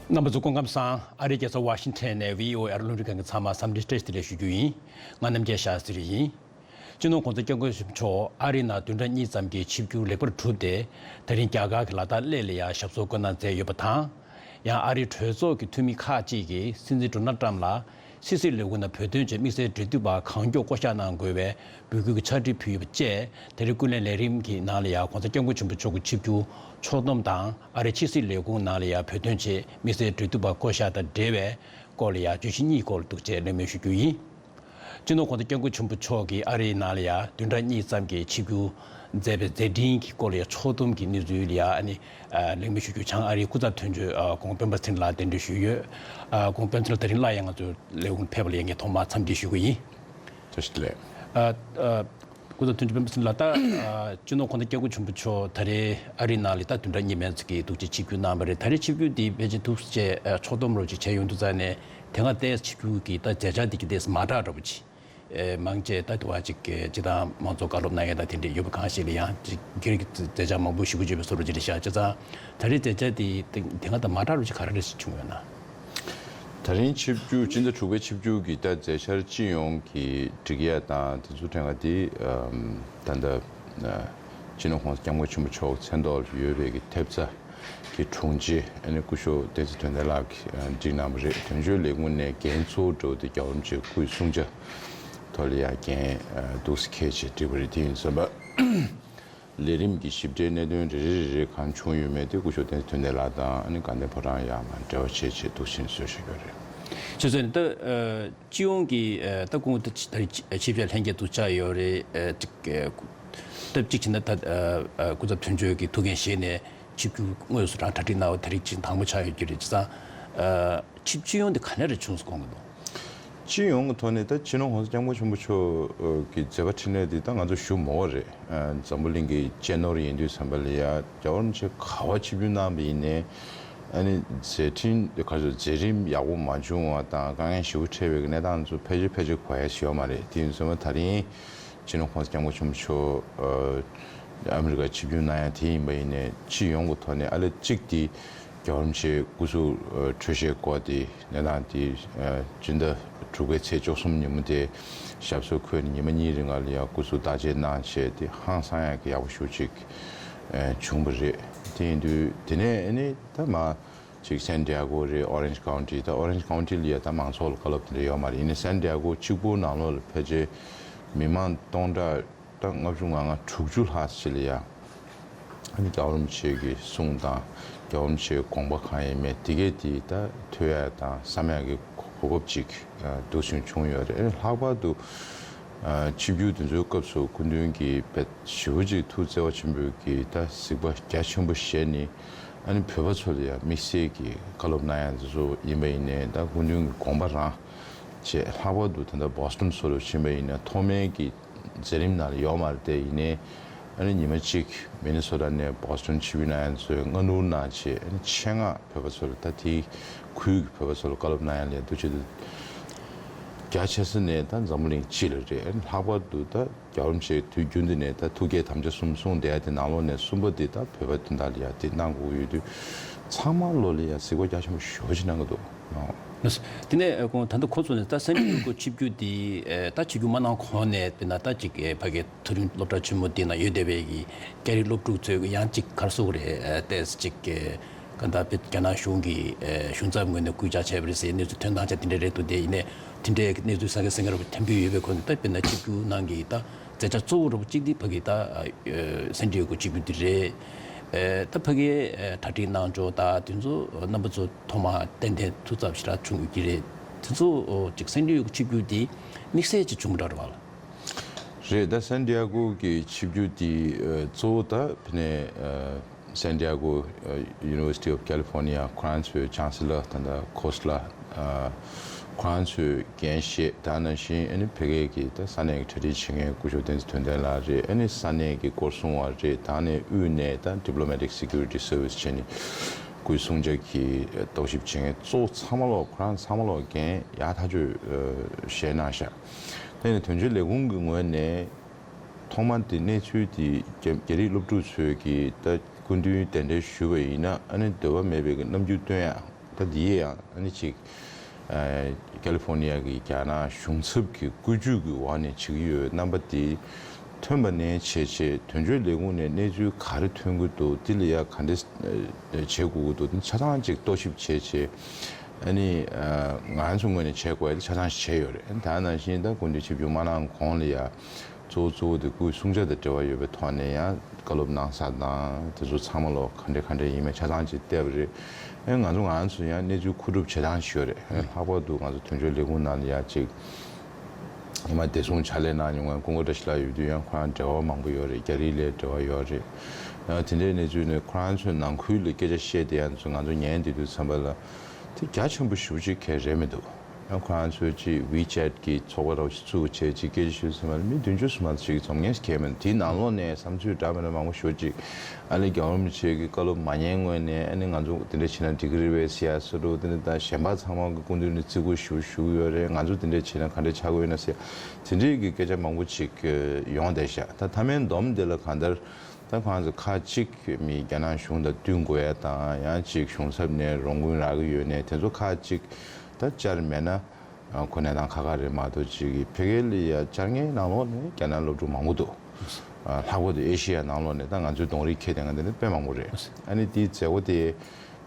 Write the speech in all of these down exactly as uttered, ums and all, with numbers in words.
རྣམ་པ་ཚོ་སྐུ་ཁམས་བཟང་། ཨ་རིའི་རྒྱལ་ས་ཝ་ཤིང་ཊོན་ནས་བྷི་ཨོ་ཨེ་ཨ་རི་རླུང་འཕྲིན་ཁང་གི་ཚང་མར་འཚམས་འདྲི་བཀྲ་ཤིས་བདེ་ལེགས་ཞུ་རྒྱུ་ཡིན། ང་རྣམ་རྒྱལ་ཤཱ་སི་རི་ཡིན། སྤྱི་ནོར་༧གོང་ས་༧སྐྱབས་མགོན་ཆེན་པོ་མཆོག་ཨ་རིའི་ནང་བདུན་ཕྲག་གཉིས་ཙམ་གྱི་ཆིབས་བསྒྱུར་ལེགས་པར་གྲུབ་སྟེ། ད་རིང་རྒྱ་གར་གྱི་ལ་དྭགས་གླེ་ལ་ཡང་ཞབས་སོར་བཀོད་གནང་མཛད་ཡོད་པ་དང་། ཡང་ཨ་རིའི་གྲོས་ཚོགས་ཀྱི་འཐུས་མི་ཁག་ཅིག་གིས་སྲིད་འཛིན་ཌོ་ནལ་ཊམ་ཕ་ལ་ཕྱི་སྲིད་ལས་ཁུངས་ནང་བོད་དོན་ཆེད་དམིགས་བསལ་འབྲེལ་མཐུད་པ་གང་མགྱོགས་བསྐོ་གཞག་གནང་དགོས་པའི་འབོད་སྐུལ་གྱི་ཕྱག་བྲིས་ཕུལ་ཡོད་པ་བཅས། ད་རེས་སྐུ་ལས་ལས་རིམ་གྱི་ནང་ལ་ཡང་༧གོང་ས་༧སྐྱབས་མགོན་ཆེན་པོ་མཆོག་གི་ཆིབས་བསྒྱུར་ཕྱོགས་བསྡོམས་དང་། ཨ་རིའི་ཕྱི་སྲིད་ལས་ཁུངས་ནང་ལ་ཡང་བོད་དོན་ཆེད་དམིགས་བསལ་འབྲེལ་མཐུད་པ་བསྐོ་གཞག་དང་འབྲེལ་བའི་སྐོར་ལ་ཡང་བརྗོད་གཞི་གཉིས་སྐོར་ལ་ཐུགས་རྗེ་ཆེ་གླེང་མོལ་ཞུ་རྒྱུ་ཡིན། སྤྱི་ནོར་༧གོང་ས་༧སྐྱབས་མགོན་ཆེན་པོ་མཆོག་གིས་ཨ་རིའི་ནང་ལ་ཡང་བདུན་ཕྲག་གཉིས་ཙམ་གྱི་ཆིབས་བསྒྱུར་མཛད་པའི་མཛད་འཕྲིན་གྱི་སྐོར་ལ་ཡང་ཕྱོགས་བསྡོམས་ཀྱི་གནས་ཚུལ་ལ་ཡང་ཨ་ནི་གླེང་མོལ་ཞུ་རྒྱུ་བྱང་ཨ་རིའི་སྐུ་ཚབ་དོན་གཅོད་ཨ་༸གོང་སྤེན་པ་ཚེ་རིང་ལགས་གདན་འདྲེན་ཞུས་ཡོད། ཨ་༸གོང་སྤེན་པ་ཚེ་རིང་ལགས་ད་རིང་སླར་ཡང་ང་ཚོའི་ལས་ཁུངས་ཕེབས་པ་ལ་ཡང་ངས་ཐོག་མར་འཚམས་འདྲི་ཞུ་གི་ཡིན། བཀྲ་ཤིས་བདེ་ལེགས། ཨ་ཨ་སྐུ་ཚབ་དོན་གཅོད་སྤེན་པ་ཚེ་རིང་ལགས། ད་ཨ་སྤྱི་ནོར་༸གོང་ས་༸སྐྱབས་མགོན་ཆེན་པོ་མཆོག་ད་རེས་ཨ་རིའི་ནང་ལ་ད་བདུན་ཕྲག་གཉིས་མན་ཙམ་གྱི་འདུག་སེ་ཆིབས་བསྒྱུར་གནང་བ་རེད། ད་རེས་ཆིབས་བསྒྱུར་འདི་ཕལ་ཆེར་འདུག་སེ་ཨ་ཕྱོགས་བསྡོམས་རོགས་ཅིག་བྱས་ཡོང་དུས་ཙང་ནས་དེ་སྔ་ཏོག་ཙམ་ཆིབས་བསྒྱུར་གྱི་ད་མཛད་འཆར་འདི་གི་ཏོག་ཙམ་མ་འདྲ་འདྲ་པོ་ཅིག་ཨེ་མང་ཆེ་ད་དུ་བ་ཅིག་གི་སྤྱི་བཏང་མང་ཚོགས་བཀའ་སློབ་གནང་ཡས་དང་དེ་འདྲས་ཡོད་པ་གང་ཞིག་ལ་ཡང་ཅིག་སྒེར་གྱི་མཛད་འཆར་མང་པོ་ཞེ་པོ་ཅིག་ཡོད་པའི་བཟོ་འདྲ་ཅིག་རེད་ཤག་བྱས་ཙང་ད་རེས་མཛད་འཆར་དེ་དེ་སྔ་དང་མ་འདྲ་བ་ཅིག་ག་རེ་རེ་ཞིག་བྱུང་ཡོད་ན། ད་རིང་ཆིབས་བསྒྱུར་སྤྱི་ཟླ་དྲུག་པའི་ཆིབས་བསྒྱུར་གྱི་ད་མཛད་འཆར་སྤྱི་ཡོངས་ཀྱི་སྒྲིག་ཡས་དང་དེ་ཚོ་ཐད་ཀ་དེ་ད་ལྟ་སྤྱི་ནོར་༸གོང་ས་༸སྐྱབས་མགོན་ཆེན་པོ་མཆོག་མཚན་ཐོག་ལ་ཡོད་པའི་གི་ཐེབས་རྩ་གི་དྲུང་ཆེ་ཨ་ནི་སྐུ་ཞབས་བསྟན་འཛིན་དོན་ལྡན་ལགས་ཀྱིས་བསྒྲིགས་གནང་བ་རེད། དོན་གཅོད་ལས་ཁུངས་ནས་འགན་གཙོ་བོ་འགྲོ་དེ་རྒྱལ་བ་རིན་པོ་ཆེའི་སྐུའི་གསུང་ཆོས་ཐོག་ལ་ཡང་འགན་འདུག་སེ་འཁྱེར་བྱས་བསྒྲིགས་པ་རེད། དེ་ཡིན་ཙང་ལས་རིམ་གྱི་ཞིབ་ཕྲའི་གནད་དོན་རེ་རེ་རེ་རེ་གང་བྱུང་ཡོད་མེད་དེ་སྐུ་ཞབས་བསྟན་འཛིན་དོན་ལྡན་ལགས་དང་ཨ་ནི་དགའ་ལྡན་ཕོ་བྲང་ཡར་མར་འབྲེལ་བ་བྱས་བྱས་འདུག་སེ་བཟོས་བཞག་ཡོད་རེད། བྱས་ཙང་ད་སྤྱི་ཡོངས་ཀྱི་ད་ཁོང་ད་ཆིབས་བསྒྱུར་ལྷན་རྒྱས་འདུ་བཅར་ཡོད་རེད། ཅིག་སྟབས་གཅིག་བྱས་ན་ད་སྐུ་ཚབ་དོན་གཅོད་ཀྱི་ཐུགས་འགན་བཞེས་ནས་ཆིབས་བསྒྱུར་དངོས་སུ་རང་གྲ་སྒྲིག་གནང་བ་དེ་རིགས་ཅིག་དང་པོ་ཆགས་ཡོད་ཀྱི་རེད། བྱས་ཙང་ཆིབས་སྤྱི་ཡོངས་དེ་ག་ནས་རེ་བྱུང་སོང་དགོངས་ཀྱི་འདུག་སྤྱི་ཡོངས་ཀྱི་ཐོག་ནས་ད་སྤྱི་ནོར་༸གོང་ས་༸སྐྱབས་མགོན་ཆེན་པོ་མཆོག་གི་མཛད་པ་འཕྲིན་ལས་འདི་ད་ང་ཚོ་ཞུ་མོ་བ་རེད། འཛམ་བུ་གླིང་གི་གཅེས་ནོར་ཡིན་དུས་ཙམ་པ་ལ་ཡ་རྒྱལ་བ་རིན་པོ་ཆེ་ག་པར་ཆིབས་བསྒྱུར་གནང་བ་ཡིན་ནའི་ཨ་ནི་མཛད་འཕྲིན་ག་ཚོད་མཛད་རིམ་ཡག་པོ་མ་བྱུང་བ་དང་དཀའ་ངལ་ཞེ་པོ་འཕྲད་པའི་གནས་སྟངས་ཚོ་ཕལ་ཆེར་ཕལ་ཆེར་གོ་ཡ་ཞིག་ཡོད་མ་རེད། དེ་ཡིན་ཙང་ད་རིང་སྤྱི་ནོར་༸གོང་ས་༸སྐྱབས་མགོན་ཆེན་པོ་མཆོག་ཨ་མི་རི་ཀར་ཆིབས་བསྒྱུར་གནང་ཡ་དེ་ཡིན་པ་ཡིན་ནའི་སྤྱི་ཡོངས་ཀྱི་ཐོག་ནས་ཨ་ལེ་གཅིག་དེ་རྒྱལ་བ་རིན་པོ་ཆེའི་སྐུ་གཟུགས་ཨ་འཕྲོད་བཞེས་སྐོར་དེ་གནས་སྟངས་དེ་ཨ་སྤྱི་ཟླ་དྲུག་པའི་ཚེས་བཅུ་གསུམ་ཉིན་མོ་དེ་ཞབས་སོར་འཁོད་ནས་ཉི་མ་གཉིས་རིང་ལ་ཡ་སྐུ་གཟུགས་བརྟག་དཔྱད་གནང་བྱས་དེ་ཧང་སང་ཡག་གི་ཡག་པོ་ཞེ་པོ་ཅིག་ཨ་བྱུང་བ་རེད། དེ་ཡིན་དུས་དེ་ནས་ཨ་ནི་ད་མ་ཅིག་སན་ཏི་ཡ་གོ་རེད། ཨོ་རེན་ཇི་ཀའུན་ཊི། ད་ཨོ་རེན་ཇི་ཀའུན་ཊི་ལ་ཡ་ད་མང་ཚོགས་ལ་བཀའ་སློབ་དེ་འདྲ་ཡོད་མ་རེད། ཡིན་ནའི་སན་ཏི་ཡ་གོ་གཅིག་པོ་ནང་ལོགས་ལ་ཕལ་ཆེར་མི་མང་སྟོང་ཕྲག་ད་ལྔ་བཅུ་ང་ལྔ་དྲུག་ཅུ་ལྷག་ཅིག་ལ་ཡ་ཨ་ནི་རྒྱལ་བ་རིན་པོ་ཆེ་གི་གསུང་དང་རྒྱལ་བ་རིན་པོ་ཆེའི་དགོངས་པ་གང་ཡིན་མིན་དེ་གས་དེ་ད་ཐོས་ཡ་དང་བསམ་ཡ་གི་གོ་སྐབས་ཅིག་འདུག་སེ་བྱུང་ཡོད་རེད། ལྷག་པར་དུ་ཆིབས་བསྒྱུར་དེ་ཚོའི་སྐབས་སུ་སྐུ་མདུན་གྱིས་དཔེ་ཞེ་པོ་ཅིག་ཐུགས་བརྩེ་བ་ཆེན་པོས་ཀྱིས་ད་གཟིགས་པ་རྒྱ་ཆེན་པོ་བཞེས་ནས་ཨ་ནི་བོད་པ་ཚོ་ལ་ཡང་དམིགས་བསལ་གྱི་བཀའ་སློབ་གནང་ཡ་དེ་ཚོ་ཡིན་པ་ཡིན་ནའི་ད་སྐུ་མདུན་གྱི་དགོངས་པ་རང་བྱས། ལྷག་པར་དུ་ད་ལྟ་བོ་སི་ཊོན་སོགས་ལ་ཕྱིན་པ་ཡིན་ན་ཐོག་མའི་གི་མཛད་རིམ་ནང་ལ་ཡོད་མ་རེད་དེ། ཡིན་ནའི་ཨ་ནི་ཉི་མ་གཅིག་མི་ནི་སོ་ཊ་ནས་བོ་སི་ཊོན་ཆིབས་བསྒྱུར་གནང་ཡ་ཚོས་སྔ་སྣུར་གནང་བྱས་ཨ་ནི་ཆེད་མངགས་བོད་པ་ཚོ་ལ་ད་དེའི་ཁུལ་གྱི་བོད་པ་ཚོ་ལ་བཀའ་སློབ་གནང་ཡ་ལས་འདུག་བྱེད་དུ་རྒྱ་ཆེ་ས་ནས་ད་འཛམ་བུ་གླིང་སྤྱི་ལ་རེད། ལྷག་པར་དུ་ད་རྒྱལ་བ་རིན་པོ་ཆེ་དུས་རྒྱུན་དུ་ནས་ད་ཐུགས་བསྐྱེད་དམ་བཅའ་གསུམ་གསུངས་བསྡད་ཡ་དེ་ནང་ལོགས་ནས་གསུམ་པ་དེ་ད་བོད་པ་དོན་དག་ལ་ཡ་དེ་གནང་དགོས་ཀྱི་ཡོད་དུས་ཚང་མ་ལོ་ལ་ཡ་གཟིགས་པ་རྒྱ་ཆེན་པོ་ཞེ་པོ་ཅིག་གནང་གི་འདུག་དེ་ནས་ཁོང་ད་ལྟ་ཁོ་ཚོ་ནས་ད་སན་ཏི་ཡ་གོ་ཆིབས་བསྒྱུར་དེ་ད་ཆིབས་བསྒྱུར་མ་གནང་གོང་ནས་དཔེར་ན་ད་ཅིག་ཕ་གི་མཐོ་རིམ་སློབ་གྲྭ་ཆེན་མོ་དེ་ན་ཡོད་བསྡད་པའི་གི་སྐད་རིགས་སློབ་ཕྲུག་ཚོས་ཡང་ཅིག་ག་རེ་ཟེར་དགོས་རེད། ཏོག་ཙམ་ཅིག་གི་ག་ད་དཔེ་རྒྱ་ནག་གཞུང་གི་གཞུང་ཚབ་ངོས་ནས་སྐུལ་ལྕག་བྱས་པ་རེད་ཟེར་གནས་ཚུལ་ཐོན་སྟངས་ཆ་དེ་འདྲ་རེད་འདུག་དེ་ཡིན་ནའི་དེ་འདྲའི་གནས་ཚུལ་གསར་འགོད་གསར་འགོད་རོགས་ཐོན་གྱི་ཡོད་པའི་སྐོར་ནས་ད་དཔེར་ན་ཆིབས་བསྒྱུར་གནང་གི་ད་མཛད་འཆར་གཙོ་བོ་རོགས་གཅིག་འདི་ཕ་གི་ད་སན་ཏི་ཡ་གོ་ཆིབས་བསྒྱུར་དེ་རེད། ད་ཕ་གིའི་གྲ་སྒྲིག་གནང་ཕྱོགས་ད་དེ་ཚོ་རྣམ་པ་ཚོ་ཐོག་མ་ཏན་ཏན་ཐུགས་འཚབ་ཞེ་དྲག་བྱུང་ཡོད་ཀྱི་རེད། དེ་ཚོ་ཅིག་སན་ཏི་ཡ་གོ་ཆིབས་བསྒྱུར་དེ་དམིགས་བསལ་ཅིག་བྱུང་འདྲ་བ་ལ། རེད། ད་སན་ཏི་ཡ་གོ་གི་ཆིབས་བསྒྱུར་དེ་གཙོ་བོ་ད་ཕ་ནས་སན་ཏི་ཡ་གོ་ཡུ་ནི་ཝར་སི་ཊི་ཨོཕ་ཀེ་ལི་ཕོར་ནི་ཡ་ཁོ་རང་ཚོའི་ཅང་སི་ལར་ད་ལྟ་ཁོ་སི་ལ་ཁོ་རང་ཚོས་འགན་བཞེས། ད་ནང་བཞིན་ཨ་ནི་ཕ་གི་གི་ད་ས་གནས་ཀྱི་གྲ་སྒྲིག་བྱེད་མཁན་སྐུ་ཞབས་བསྟན་འཛིན་དོན་ལྡན་ལགས་རེད། ཨ་ནི་ས་གནས་ཀྱི་སྐོར་སྲུང་བ་རེད། ད་ནས་དབུས་ནས་ད་ཌི་པི་ལོ་མེ་ཊིག་སི་ཀུ་རི་ཊི་སར་ཝི་སི་བྱས་ནས་སྐུའི་སྲུང་བྱ་གི་རྟོག་ཞིབ་བྱེད་མཁན་གཙོ་བོ་ཚང་མ་ལོག་ཁོ་རང་ཚང་མ་ལོག་འགན་ཡག་ཐག་ཆོད་བཞེས་གནང་ཤག་དེ་ནས་དོན་གཅོད་ལས་ཁུངས་ཀྱི་ངོས་ནས་ཐོག་མ་དེ་གནས་ཚུལ་དེ་རྒྱ་རྒྱ་རིགས་སློབ་ཕྲུག་ཚོས་ཀྱིས་ད་སྐུ་མདུན་གདན་འདྲེན་ཞུས་པ་ཡིན་ན་ཨ་ནི་འདོད་པ་མེད་པའི་གི་རྣམ་འགྱུར་སྟོན་ཡ་ ད་འདི་ཡང་ཨ་ནི་ཅིག་ཨ་ཀ་ལི་ཧྥོ་ནི་ཡ་གི་རྒྱ་ནག་གཞུང་ཚབ་ཀྱི་བཀོད་ཇུས་ཀྱི་འོག་ནས་བྱེད་ཀྱི་ཡོད། རྣམ་པ་འདི་ཐོན་པ་ནས་བྱས་བྱས་དོན་གཅོད་ལས་ཁུངས་ནས་གནས་ཚུལ་ག་རེ་ཐོན་གྱི་འདུག་འདི་ལ་ཡ་ག་འདྲ་བྱེད་དགོས་ཀྱི་འདུག་འདི་ཆ་ཚང་ཅིག་རྟོག་ཞིབ་བྱས་བྱས་ཨ་ནི་ང་ཚོ་ངོས་ནས་བྱེད་དགོས་ཡ་དེ་ཆ་ཚང་ཞིག་བྱས་ཡོད་རེད། ད་ནང་བཞིན་ད་སྐུ་མདུན་ཆིབས་བསྒྱུར་མ་གནང་གོང་ལ་ཡ། གཙོ་བོ་གཙོ་བོ་དེ་སྐུའི་གསུང་ཆོས་དང་འབྲེལ་བ་ཡོད་པའི་ཐོག་ནས་ཡང་བཀའ་སློབ་གནང་ས་དང་དེ་ཚོ་ཚང་མ་ལོ་ག་འདྲ་ག་འདྲ་ཡིན་མིན་ཆ་ཚང་ཅིག་བལྟས་པ་རེད། ཨེ་ང་ཚོ་ང་ཚོ་ཡང་གནས་ཚུལ་མཁོ་སྒྲུབ་བྱེད་སྟངས་ཤིག་ཡོད་རེད། ཨེ་ལྷག་པར་དུ་ང་ཚོ་དོན་གཅོད་ལས་ཁུངས་ནང་ལ་ཡང་ཅིག་ཉི་མ་བདེ་སྲུང་ཕྱག་ལས་གནང་མྱོང་མཁན་ཀུན་དགའ་བཀྲ་ཤིས་ལགས་ཡོད་དུས་ཡང་ཁོ་རང་འབྲེལ་བ་མང་པོ་ཡོད་རེད། རྒྱ་རིགས་ལ་འབྲེལ་བ་ཡོད་རེད། ཡང་དེ་འདྲའི་གནས་ཚུལ་ནས་ཁོ་རང་ཚོའི་ནང་ཁུལ་ལ་སྐད་ཆ་བཤད་དེ་ཡང་ང་ཚོ་ཉན་བསྡད་དུས་ཙམ་པ་ལ་དེ་རྒྱ་ཆེན་པོ་ཞེ་པོ་ཅིག་གང་ཡང་རེད་མི་འདུག་ཡང་ཁོ་རང་ཚོའི་ཅིག་ཝི་ཅེཊ་གི་ཚོགས་པ་འདྲ་བོ་ཞིག་བཙུགས་བྱས་ཅིག་སྐད་ཆ་ཤོད་ཚུལ་མ་ལ་མི་བདུན་ཅུ་སུམ་ཅུ་ཞིག་འཛོམས་མཁན་ཞིག་གང་ཡང་མེད། དེའི་ནང་ལོགས་ནས་བསམ་ཚུལ་འདྲ་མི་འདྲ་མང་པོ་ཞེ་པོ་ཅིག་ཨ་ལེ་རྒྱལ་བ་རིན་པོ་ཆེ་གི་བཀའ་སློབ་མ་ཉན་སྔོན་ནས་ཨ་ནི་ང་ཚོ་དེ་འདྲ་བྱས་ན་འགྲིག་གི་རེད་པས་ཟེར་ཡ་བཟོ་འདྲ་བོ་དེ་འདྲ་དང་གཞན་པ་ཚང་མ་གི་སྐུ་མདུན་ནས་བརྩི་བཀུར་ཞེ་པོ་ཞུ་གི་ཡོད་རེད། ང་ཚོ་དེ་འདྲ་བྱས་ན་ག་འདྲ་ཆགས་ཀྱི་ཡོད་ན་ཟེར་དེ་འདྲའི་གི་སྐད་ཆ་མང་པོ་ཅིག་ཡོང་བསྡད་ཤག་ད་མཐའ་མའི་སྡོམ་དེ་ལ་གང་ལྟར་ད་ཁོང་ཚོ་ཁག་ཅིག་མི་རྒྱ་ནག་གཞུང་དང་བསྟུན་དགོས་ཡ་དང་ཡང་ཅིག་གཞུང་ཚབ་ནས་རོགས་མགོན་རག་གི་ཡོད་ནས་དེ་ཚོ་ཁག་ཅིག་ད་བཅར་མེད་ན། ཨ་ཁོ་གནས་སྟངས་ཁག་ཁག་རེད་མ་གཏོགས་ཅིག་གིས་ཕ་གི་ལ་ཡ་བཅར་མཁན་ནང་ལོགས་ནས་རྒྱ་ནག་སློབ་ཕྲུག་མང་པོ་འདུག་ཨ་ལྷག་པར་དུ་ཨེ་ཤེ་ཡ་ནང་ལོགས་ནས་ད་ང་ཚོའི་གདོང་རིས་འཁེལ་བསྡད་མཁན་དེ་འདྲ་དཔེ་མང་པོ་རེད། ཨ་ནི་དེའི་མཛད་སྒོ་དེ་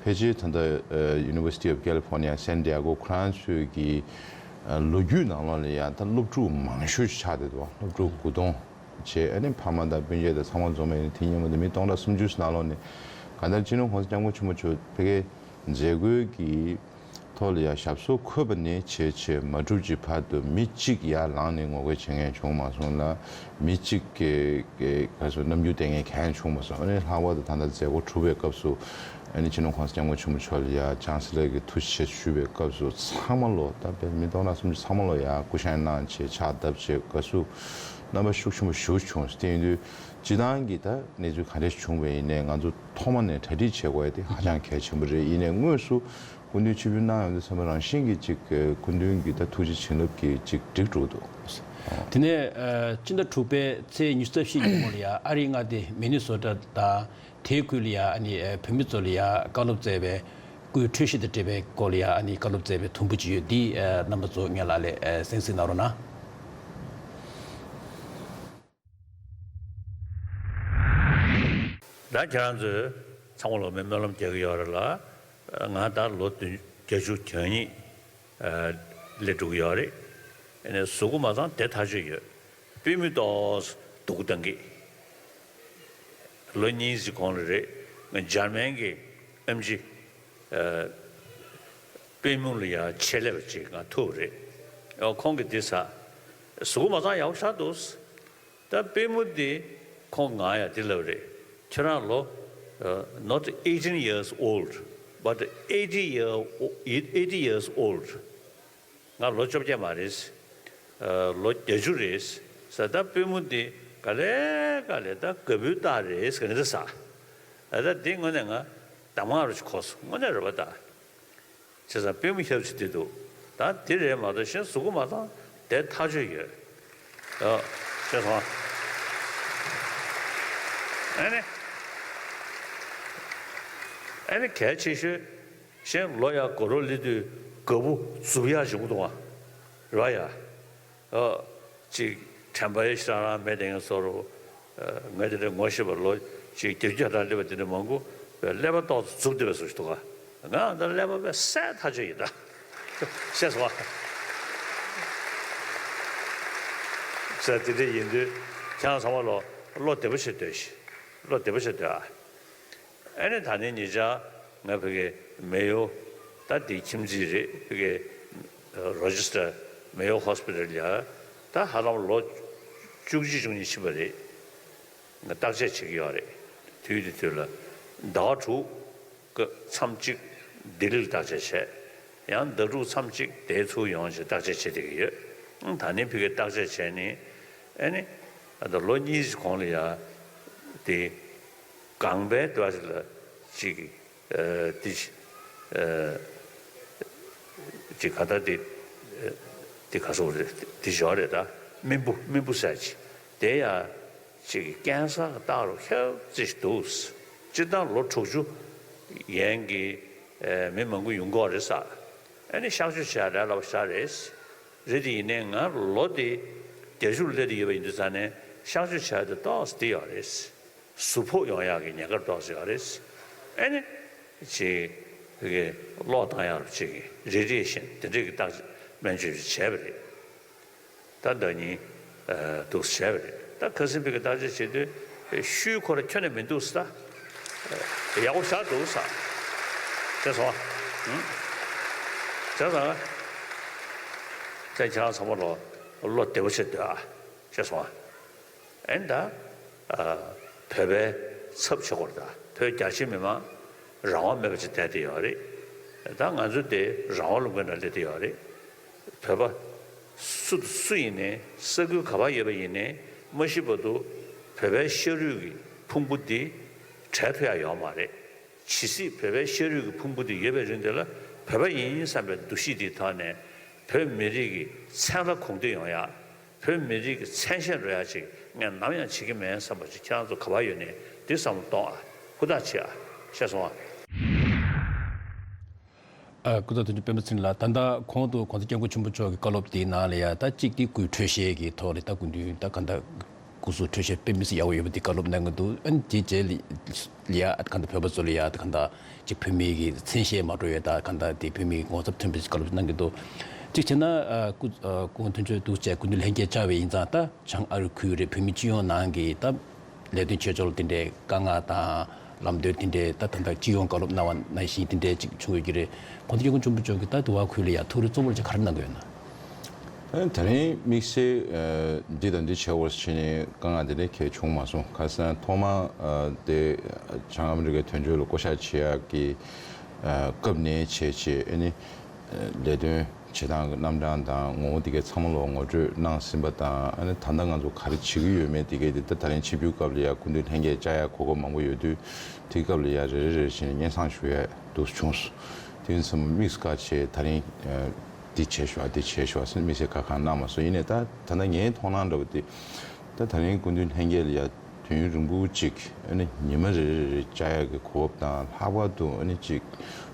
ཕལ་ཆེར་ད་ལྟ་ཨ་University of California San Diego ཁོ་རང་ཚོའི་གི་ཨ་ལོ་རྒྱུས་ནང་ལོགས་ལ་ཡ་ད་སློབ་ཕྲུག་མང་ཤོས་ཆགས་བསྡད་འདུག་སློབ་ཕྲུག་དགུ་སྟོང་བྱས། ཨ་ནི་ཕ་མ་དང་སྤུན་མཆེད་དང་ཚང་མ་འཛོམས་ཡ་ཡིན་དེ་སྔོན་མ་དེ་མི་སྟོང་ཕྲག་སུམ་ཅུ་ནང་ལོགས་ནས་གང་ལྟར་སྤྱི་ནོར་གོང་ས་སྐྱབས་མགོན་ཆེན་པོ་མཆོག་ཕ་གིའི་མཛད་སྒོའི་གི་ཐོག་ལ་ཡང་ཞབས་སོར་འཁོད་པ་ནས་བྱས་བྱས་མ་གྲུབ་ཀྱི་བར་དུ་མི་གཅིག་ཡར་ལངས་ནས་ངོ་རྒོལ་བྱེད་མཁན་བྱུང་མ་སོང་ལ། མི་གཅིག་གི་གི་ག་ཚོད་རྣམ་འགྱུར་བསྟན་མཁན་གང་ཡང་བྱུང་མ་སོང་། ཨ་ནི་ལྷག་པར་དུ་ད་ལྟ་མཛད་སྒོ་གྲུབ་པའི་སྐབས་སུ་ཨ་ནི་སྤྱི་ནོར་གོང་ས་སྐྱབས་མགོན་ཆེན་པོ་མཆོག་ལ་ཡང་ཅང་སི་ལར་གྱི་ཐུགས་རྗེ་ཆེ་ཞུས་པའི་སྐབས་སུ་ཚང་མ་ལོ་ད་དཔེ་མི་སྟོང་ཕྲག་སུམ་ཅུ་ཚང་མ་ལོ་ཡང་སྐུ་བཞེངས་གནང་བྱས་ཕྱག་བརྡབས་བྱས་དགའ་བསུ་རྣམ་པ་ཤུགས་ཆེན་པོ་ཞེ་པོ་བྱུང་། དེ་ཡིན་དུས་སྤྱི་བཏང་གི་ད་གནས་ཚུལ་ག་འདྲ་ཞིག་བྱུང་བ་ཡིན་ནའི་ང་ཚོ་ཐོག་མ་ནས་གྲ་སྒྲིག་བྱེད་དགོས་ཡ་དེ་ཧ་ཅང་གལ་ཆེན་པོ་རེད། ཡིན་ནའི་དངོས་སུ་སྐུ་མདུན་ཆིབས་བསྒྱུར་གནང་ཡོང་དུས་ཙམ་པ་རང་བཞིན་གྱིས་ཅིག་སྐུ་མདུན་གྱི་ད་ཐུགས་རྗེ་བྱིན་རླབས་ཀྱིས་ཅིག་འགྲིག་འགྲོ་འདུག་དེ་ནས་ཨ་སྤྱི་ཟླ་དྲུག་པའི་ཚེས་ཉི་ཤུ་རྩ་བཞི་ཉིན་མོ་ལ་ཡ་ཨ་རིའི་མངའ་སྡེ་མི་ནི་སོ་ཊ་དང་དེའི་ཁུལ་ལ་ཡ་ཨ་ནི་ཨ་བོད་མི་ཚོ་ལ་ཡ་བཀའ་སློབ་སྩལ་བའི་སྐུའི་འཁྲུལ་གཞི་དང་འབྲེལ་བའི་སྐོར་ལ་ཡ་ཨ་ནི་བཀའ་སློབ་སྩལ་བའི་དུམ་བུ་ཅིག་ཡོད། འདི་ཨ་རྣམ་པ་ཚོ་སྔོན་ལ་ལས་ཨ་གསན་གཟིགས་གནང་རོགས་གནང་། ད་ཁྱེད་རང་ཚོས་ཚང་མ་ལོ་མའི་སྨོན་ལམ་རྒྱག་གི་ཡོད་རེད་ལ། ང་ད་ལོ་བདུན་བརྒྱད་ཅུ་གྱ་གཉིས་ཨ་སླེབས་འགྲོ་གི་ཡོད་རེད། ཨ་ནི་གཟུགས་པོ་མ་ཚང་བདེ་ཐག་ཆོད་ཡོད། པུས་མོ་ཏོག་ཙམ་སྡུག་གུ་བཏང་གི། ལོ་གཉིས་ཀྱི་གོང་ལ་རེད། ང་འཇར་མན་གྱི་ཨེམ་ཆི་ཨ་པུས་མོ་ལ་ཡ་ཆེད་ལས་པ་ཅིག་ང་ཐུག་པ་རེད། ཨ་ཁོང་གིས་འདི་ཟ། གཟུགས་པོ་མ་ཚང་ཡག་པོ་ཆགས་འདུག་ད་པུས་མོ་འདི་ཁོང་ང་ཡ་འདི་ལབ་རེད། ཁྱོད་རང་ལོ་ཨ་not eighteen years old, but eighty year, eighty years old. ང་ལོ་བཅོ་བརྒྱད་མ་རེད། ཨ་ལོ་བརྒྱད་ཅུ་རེད་ཟེར། ད་པུས་མོ་འདི་ག་ལེ་ག་ལེ་ད་ག་བུའི་རྟགས་རེད་ཟེར་ག་ནི་ད་ཟ། ཨ་ད་འདི་དངོས་གནས་ང་གདམས་ངག་རུ་ཅིག་གོ་སོང་། དངོས་གནས་རེད་པ་ད། བྱས་ཙང་པུས་མོ་ཧྲིལ་པོ་ཅིག་འདི་འདུག་ད་འདི་རེད་མ་གཏོགས་གཞན་གཟུགས་པོ་མ་ཚང་བདེ་ཐག་ཆོད་ཡོད། ཨ་ཤེས་སོང་ཨ། ཨ་ནི་ཨ་ནི་གལ་ཆེ་ཤོས་གཞན་ལོ་ཡ་དགུ་རོ་སླེབས་དུས་ག་བུ་རྫུབ་ཡག་བྱུང་འདུག་ཨ། རེད་པ་ཡ། ཨོ། ཅིག་དྲན་པ་ཡེ་ཤེས་རང་རང་མེད་དེ་ངས་སོ་རུ། ཨ་ངས་དེ་འདྲ་ངོ་ཤེས་པ་ལོ་ཅིག་བརྒྱད་ཅུ་གྱ་གྲངས་སླེབས་པ་དེ་འདྲ་མང་པོ་བས་ཀླད་པ་ཏོག་ཙམ་རྫུབ་བསྡད་པའི་བཟོ་ཞིག་འདུག་ག་ང་འདི་ཀླད་པ་བས་སད་ཐག་ཆོད་ཡིན་ད། ཤེས་སོང་བ། ཟེར་དེ་འདྲ་ཡིན་དུས་ཁྱེད་རང་ཚང་མ་ལོ་བློ་བདེ་པོ་བྱེད་སྡོད་ཤིག་བློ་བདེ་པོ་བྱེད་སྡོད་ཨ། ཨ་ནི་ད་ནི་ཉེ་ཆར་ང་ཕ་གི་མེ་ཡོ་ད་དེ་ཁྱིམ་མཚེས་རེད། ཕ་གི་རོ་ཅེ་སི་ཊར་མེ་ཡོ་ཧོ་སི་པི་ཊལ་ལ་ད་ཧ་ལམ་ལོ་བཅུ་གཅིག་བཅུ་གཉིས་ཕྱིན་པ་རེད། ང་བརྟག་དཔྱད་བྱེད་ཀྱི་ཡོད་རེད། དུས་དེ་དུས་ལ་ཟླ་བ་དྲུག་གི་མཚམས་གཅིག་ལྡི་ལིར་བརྟག་དཔྱད་བྱས། ཡང་ཟླ་དྲུག་མཚམས་གཅིག་དེ་ཚུར་ཡོང་བྱས་བརྟག་དཔྱད་བྱེད་བསྡད་ཀྱི་ཡོད། ད་ནི་ཕ་གི་བརྟག་དཔྱད་བྱས་ནས་ཨ་ནི་ད་ལོ་གཉིས་ཀྱི་གོང་ལ་ཡ་དེ་གངས་པའི་དུ་བ་ཞིག་ལ་ཅིག་ཨ་དེ་ཨ་ཅིག་ག་ད་དེ་ཨ་དེ་ག་སོགས་རེད། དེ་ཞོ་རེད། ད་རྨེན་བུ་རྨེན་བུ་ཟེར་ཅིག་དེ་ཡ་ཅིག་ཀན་སར་གི་རྟགས་རུ་ཧྲིལ་ཙམ་ཞིག་འདུག་སྤྱིར་བཏང་ལོ་དྲུག་ཅུ་ཡན་གྱི་ ཨེ་མི་མང་པོ་ཡོང་གི་ཡོད་རེད་ས། ཨ་ནི་གཤག་བཅོས་བྱས་ཡག་ལབ་པ་ཞིག་རེད། རེད་དེ་ཡིན་ནའི་ང་ལོ་དེ་རྒྱ་གཞུང་སླེབས་དེ་ཡོད་པ་ཡིན་དུས་ཙང་ནས་གཤག་བཅོས་བྱས་ཡག་དེ་ཏོག་ཙམ་དེ་ཡོད་རེད། ཟུར་ཕོག་ཡོང་ཡག་གི་ཉེན་ཁ་ཏོག་ཙམ་ཡོད་རེད། ཨ་ནི་ཅིག་བོད་སྐད་ཀློག་བཏང་ཡག་ཅིག་རེ་རེ་བཞིན་དེ་འདྲས་ཀྱི་བརྟག་དཔྱད་སྨན་བཅོས་ཅིག་བྱས་པ་རེད། ད་ཟླ་ཉིན་འདུག་བྱས་པ་རེད། ད་ཁ་སང་ཕ་གིར་བརྟག་དཔྱད་བྱེད་དུས་ཤུལ་ཁོ་རང་ཁྱོན་ནས་མི་འདུག་ས། ཡག་པོ་ཞེ་དྲག་འདུག་ས། ཤེས་སོང་ཨ། ཤེས་སོང་ཨ། ཁྱེད་རང་ཚང་མ་ལོ་བློ་བདེ་པོ་བྱེད་སྡོད་ཨ། ཤེས་སོང་ཨ། ཨེ་ད། བོད་པའི་ཚབ་བྱེད་དགོས་རེད་ད། བོད་རྒྱ་ཆེ་མི་མང་རང་དབང་མེད་པ་ཅིག་བསྡད་དེ་ཡོད་རེད། ད་ང་ཚོ་དེ་རང་དབང་ལུང་པའི་ནང་སླེབས་དེ་ཡོད་རེད། བོད་པ་སུ་དང་སུ་ཡིན་ནའི་ས་ཁུལ་ག་པར་ཡོད་པ་ཡིན་ནའི་མ་ཤི་བར་དུ་བོད་པའི་ཤ་རུས་ཀྱི་ཕུང་པོ་འདི་བྲལ་ཐུབ་ཡག་ཡོད་མ་རེད། ཇི་སྲིད་བོད་པའི་ཤ་རུས་ཀྱི་ཕུང་པོ་འདི་ཡོད་པའི་རིང་དེ་ལ་བོད་པ་ཡིན་བསམ་པའི་འདུ་ཤེས་འདིའི་ཐོག་ནས་བོད་མི་རིགས་ཀྱི་མཚན་ལ་གོང་འདོན་ཡོང་ཡག་བོད་མི་རིགས་ཀྱི་མཚན་ཤས་འགྲོ་ཡག་ཅིག་ངས་ནམ་ཡང་བྱེད་ཀྱི་མེད་བསམ་པ་ཅིག་ཁྱེད་རང་ཚོ་ག་པར་ཡོད་ནའི་འདི་བསམ་བློ་གཏོང་ཨ། ཧུར་ཐག་བྱེད་ཨ། ཤེས་སོང་ཨ། ཨ། སྐུ་ཚབ་དོན་གཅོད་སྤེན་པ་ཚེ་རིང་ལགས། ད་ལྟ་གོང་དུ་༸གོང་ས་༸སྐྱབས་མགོན་ཆེན་པོ་མཆོག་གི་བཀའ་སློབ་དེའི་ནང་ལ་ཡ་ད་གཅིག་དེ་སྐུའི་འཕྲོད་བཞེས་ཀྱི་ཐོག་ལ་ད་སྐུ་མདུན་ད་ག་འདྲ་སྐུ་གཟུགས་འཕྲོད་བཞེས་དཔེ་མི་སྲིད་ཡག་པོ་ཡོད་པ་དེ་བཀའ་སློབ་གནང་གི་འདུག་ཨ་ནི་དེའི་རྗེས་ལ་ཡ་ག་འདྲ་བོད་པ་ཚོ་ལ་ཡ་ད་ག་འདྲ་ཅིག་བོད་མིའི་གི་མཚན་ཤས་མ་འགྲོ་ཡ་ད་ག་འདྲ་དེ་བོད་མིའི་ངོ་ཚབ་མཐུན་པའི་བཀའ་སློབ་གནང་གི་འདུག་གཅིག་བྱས་ན་ཨ་སྐུ་ཨ་སྐུ་ངོ་དོན་གཅོད་འདུག་བྱས་སྐུ་མདུན་ལྷན་རྒྱས་བཅར་བ་ཡིན་ཙང་ད་བྱང་ཨ་རི་ཁུལ་རེད། བོད་མི་སྤྱི་ཡོངས་ནང་གི་ད་ལས་དོན་བྱེད་ཕྱོགས་ལ་དེ་འདྲའི་དཀའ་ངལ་དང་ལམ་སྟོན་དེ་འདྲའི་ད་ད་ལྟ་སྤྱི་ཡོངས་བཀའ་སློབ་གནང་བ་ནང་བཞིན་དེ་འདྲའི་ཅིག་བྱུང་ཡོད་ཀྱི་རེད། གོང་ས་སྐྱབས་མགོན་ཆེན་པོ་མཆོག་གིས་ད་དུ་བ་ཁུལ་ལ་ཡ་ཐུགས་རེ་གཙོ་བོར་ཅིག་ག་རེ་གནང་གི་ཡོད་ན། ཨ་ནི་ད་རིང་དམིགས་བསལ་ཨ་འདི་དང་འདི་བྱེད་དགོས་ཟེར་ནས་དཀའ་ངལ་དེ་འདྲ་གང་ཡང་བྱུང་མ་སོང་། ཁ་སང་ཐོག་མར་ཨ་དེ་བྱང་ཨ་མི་རི་ཀའི་དོན་གཅོད་ལ་བསྐོ་བཞག་བྱེད་ཡག་གི་ཨ་སྐབས་ནས་བྱས་བྱས་ཨ་ནི་ཨ་ལས་དོན་བྱེད་སྟངས་ཀྱི་རྣམ་གྲངས་དང་ངོ་བོ་དེ་གའི་ཚང་མ་ལོག་ངོ་སྤྲོད་གནང་ཟིན་པ་དང་། ཨ་ནི་ད་ལྟ་ང་ཚོ་ག་རེ་བྱེད་ཀྱི་ཡོད་མེད་དེ་གའི་དེ་ད་ད་རིང་ཆིབས་བསྒྱུར་སྐབས་ལ་ཡ་སྐུ་མདུན་ལྷན་རྒྱས་བཅར་ཡག་གོ་སྐབས་མང་པོ་ཡོད་དུས་དེའི་སྐབས་ལ་ཡ་རེ་རེ་རེ་བྱས་ནས་སྙན་སེང་ཞུ་ཡག་འདུག་བྱུང་སོང་། དེ་ཡིན་ཙང་དམིགས་སུ་བཀར་བྱས་ད་རིང་ཨ་འདི་བྱས་ཤོག་ཨ་འདི་བྱས་ཤོག་ཨ་ཟེར་དམིགས་བསལ་བཀའ་གང་གནང་མ་སོང་། ཡིན་ནའི་ད་ད་ལྟ་ངའི་མཐོང་སྣང་འདྲ་བོ་དེ་ད་ད་རིང་སྐུ་མདུན་ལྷན་རྒྱས་ལ་ཡ་དུས་ཡུན་རིང་པོ་ཅིག་ཨ་ནི་ཉི་མ་རེ་རེ་རེ་བཅར་ཡག་གི་གོ་སྐབས་དང་། ལྷག་པར་དུ་ཨ་ནི་ཅིག་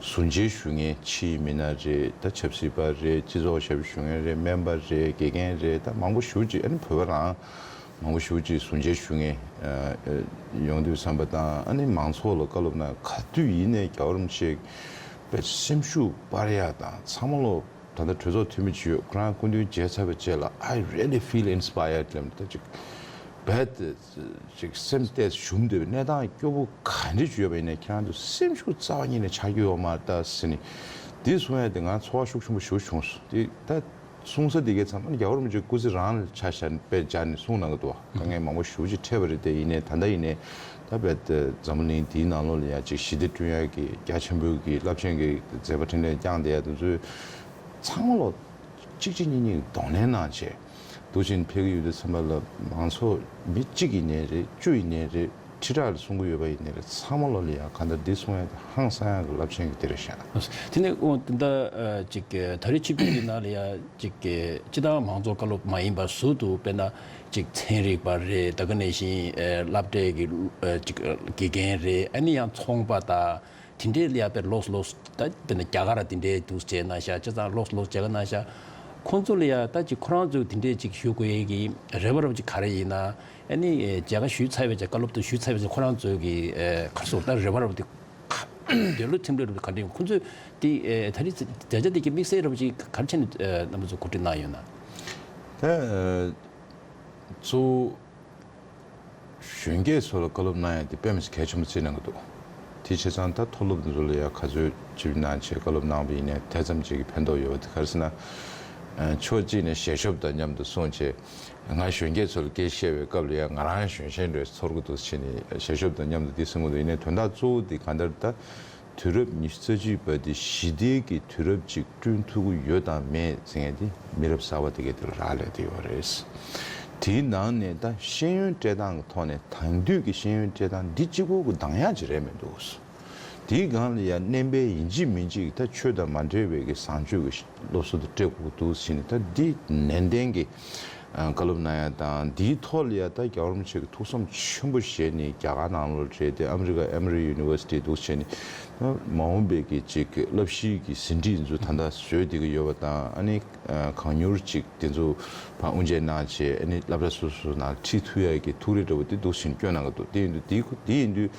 ཟུར་མཇལ་ཞུ་མཁན་ཕྱིའི་མི་སྣ་རེད། ད་ཆབ་སྲིད་པ་རེད། སྤྱི་ཚོགས་ཞབས་ཞུ་མཁན་རེད། སྨན་པ་རེད། དགེ་རྒན་རེད། ད་མང་པོ་ཞེ་པོ་ཅིག་ཨ་ནི་བོད་པ་རང་མང་པོ་ཞེ་པོ་ཅིག་ཟུར་མཇལ་ཞུ་མཁན་ཨ་ཡོང་དུས་ཙམ་པ་དང་། ཨ་ནི་མང་ཚོགས་ལ་བཀའ་སློབ་གནང་། ག་དུས་ཡིན་ནའི་རྒྱལ་བ་རིན་པོ་ཆེ་དཔེ་སེམས་ཤུགས་སྤར་ཡག་དང་། ཚང་མ་ལོ་ད་ལྟ་གྲོས་ཚོགས་འཐུས་མི་ཅིག་ཡོད། ཁོ་རང་སྐུ་མདུན་མཇལ་ཚར་བའི་རྗེས་ལ། I really feel inspired ལབ་ནས་ད་ཅིག་རྦད་དེ་ཅིག་སེམས་གཏད་ཞུམ་སྡོད་པའི་གནས་སྟངས་སྐྱོ་པོ་ག་འདྲ་ཅིག་ཡོད་པ་ཡིན་ནའི་ཁྱེད་རང་ཚོ་སེམས་ཤུགས་རྩ་བ་ཉིད་ནས་ཆག་རྒྱུ་ཡོད་མ་རེད་ད་ཟེར་ནས་འདི་གསུང་ཡག་དེ་ང་ཚོར་བ་ཤུགས་ཆེན་པོ་ཞེ་པོ་བྱུང་སོང་། དེ་ད་གསུང་ས་དེ་གའི་ཚང་མ་ནི་རྒྱལ་བ་རིན་པོ་ཆེ་སྐུ་ཚེ་རིང་ལ་ཆ་བཞག་ནས་དཔེ་སྦྱར་ནས་གསུངས་གནང་གི་འདུག་བ། དཀའ་ངལ་མང་པོ་ཞེ་པོ་ཅིག་འཕྲད་པ་རེད་དེ། ཡིན་ནའི་ད་ལྟ་ཡིན་ནའི་ད་རྦད་དེ་འཛམ་བུ་གླིང་འདིའི་ནང་ལོགས་ལ་ཡ་ཅིག་ཞི་བདེ་བསྐྲུན་ཡག་གི་རྒྱ་ཆེན་པོའི་གི་རླབས་ཆེན་གྱི་མཛད་པ་འཕྲིན་ལས་བསྐྱངས་བསྡད་ཡག་དེ་ཚོའི་ཚང་མ་ལོ་གཅིག་གཅིག་གཉིས་གཉིས་གདོང་ལེན་གནང་བྱས་འདུག་ཅིང་ཕེབས་ཀྱི་ཡོད་དུས་ཙམ་པ་ལ་མང་ཚོགས་མི་གཅིག་ཡིན་ནའི་རེད། བཅུ་ཡིན་ནའི་རེད། ཁྲི་ཕྲག་ལ་གསུང་གི་ཡོད་པ་ཡིན་ནའི་རེད། ཚང་མ་ལོ་ལ་ཡ་གང་ལྟར་འདི་གསུང་ཡག་དེ་ཧང་སང་ཡག་གི་རླབས་ཆེན་གྱི་དེ་རེད་ཤག་དེ་ནས་འོ་དེ་འདྲ་ཅིག་ད་རེས་ཆིབས་བསྒྱུར་གྱི་ནང་ལ་ཡ་ཅིག་སྤྱི་བཏང་མང་གཙོ་བཀའ་སློབ་མ་ཡིན་པ་ཟུར་དུ་དཔེར་ན་ཅིག་ཚན་རིག་པ་རེད། ད་ག་ནང་བཞིན་སློབ་གྲྭའི་གི་ཅིག་དགེ་རྒན་རེད། ཨ་ནི་ཡང་ཚོང་པ་དང་དེ་འདྲའི་ལ་ཡ་དཔེ་ལོགས་ལོགས་ད་དཔེར་ན་རྒྱ་གར་དེ་འདྲའི་འདུག་བྱས་གནང་ཤག་བྱས་ཙང་ལོགས་ལོགས་བྱས་གནང་ཤག་ཁོང་ཚོ་ལ་ཡ་ད་ཅིག་ཁོ་རང་ཚོས་དེ་འདྲའི་ཅིག་ཞུ་དགོས་ཡས་ཀྱི་རེ་བ་རབ་ཅིག་ག་རེ་ཡིན་ན། ཨ་ནི་མཇལ་ཁ་ཞུས་ཚར་བའི་རྗེས་བཀའ་སློབ་དེ་ཞུས་ཚར་བའི་རྗེས་ཁོ་རང་ཚོའི་གི་ག་རེ་ཟེར་ད་རེ་བ་རབ་དེ་འདོད་བློ་ཐིམ་རེ་རབ་དེ་ག་འདྲ་ཡིན། ཁོང་ཚོས་དེ་ད་རེས་མཛད་བྱ་དེ་གི་དམིགས་བསལ་རབ་ཅིག་ག་རེ་བྱས་ནས་རྣམ་པ་ཚོ་གོ་སྒྲིག་གནང་ཡོད་ན། ད་གཙོ་བོ་གཞོན་སྐྱེས་ཚོ་ལ་བཀའ་སློབ་གནང་ཡ་དེ་དཔེ་མི་སྲིད་གལ་ཆེན་པོ་བརྩིས་གནང་གི་འདུག་དེ་བྱས་ཙང་ད་མཐོ་སློབ་འདི་ཚོ་ལ་ཡ་ག་ཚོད་ཅིག་གནང་བྱས་བཀའ་སློབ་གནང་བ་ཡིན་ནའི་དེ་ཙམ་ཅིག་གི་ཕན་ཐོགས་ཡོད་པ་དེ་ག་རེ་ཟེར་ན། ཕྱོགས་གཅིག་ནས་ཞལ་ཤོབ་དང་མཉམ་དུ་གསུངས་བྱས། ང་གཞོན་སྐྱེས་ཚོ་ལ་སྐད་བཤད་པའི་སྐབས་ལ་ཡང་ང་རང་གཞོན་ཤེས་འདྲ་ཚོར་གི་འདུག་ཟེར་ནས་ཞལ་ཤོབ་དང་མཉམ་དུ་འདི་གསུང་གི་འདུག་ཡིན་ནའི་དོན་དག་གཙོ་བོ་འདི་གང་ལྟར་ད་དུས་རབས་ཉི་ཤུ་རྩ་གཅིག་པ་འདི་ཞི་བདེ་གི་དུས་རབས་ཅིག་བསྐྲུན་ཐུབ་ཀྱི་ཡོད་དང་མེད་ཟེར་མཁན་འདི་མི་རབས་གསར་པ་དེ་གས་དེ་ལ་རག་ལས་བསྡད་ཡོད་རེད། དེའི་ནང་ནས་ད་ཤེས་ཡོན་སྤྲད་སྟངས་ཀྱི་ཐོག་ནས་དེང་དུས་ཀྱི་ཤེས་ཡོན་སྤྲད་སྟངས་འདི་གཅིག་པོ་གི་འདང་ཡག་ཅིག་རེད་མི་འདུག་དེའི་སྒང་ལ་ཡང་བསྣན་པའི་ཡིན་གཅིག་མིན་གཅིག་ད་ཆོས་དང་མ་འབྲེལ་བའི་གི་བཟང་སྤྱོད་ཀྱི་སློབ་གསོ་དེ་སྤྲད་དགོས་འདུག་ཟེར་ནས། ད་འདི་ནན་ཏན་གྱི་ བཀའ་སློབ་གནང་ཡ་དང་། འདིའི་ཐོག་ལ་ཡ་ད་རྒྱལ་བ་རིན་པོ་ཆེ་གི་ཐུགས་བསམ་ཆེན་པོ་བཞེས་ནས། རྒྱ་གར་ནང་ལོགས་རེད་དེ། ཨ་མི་རི་ཀ་Emory University འདུག་བྱས་ནས། མ་འོངས་པའི་གི་ཅིག་བསླབ་གཞིའི་གི་ཟིན་བྲིས་ཚོ་ད་ལྟ་བཟོས་བསྡད་ཀྱི་ཡོད་པ་དང་། ཨ་ནི་གང་མྱུར་ཅིག་དེ་ཚོ་ཕར་དབུ་འབྱེད་གནང་བྱས། ཨ་ནི་སློབ་གྲྭ་སོ་སོ་ནང་ཁྲིད་ཐུབ་ཡ་གི་ཐུགས་རེ་འདྲ་བོ་དེ་འདུག་བྱས་ནས་བསྐྱོན་གནང་གི་འདུག་དེ་ཡིན་དུས་དེ་དེ་ཡིན་དུས་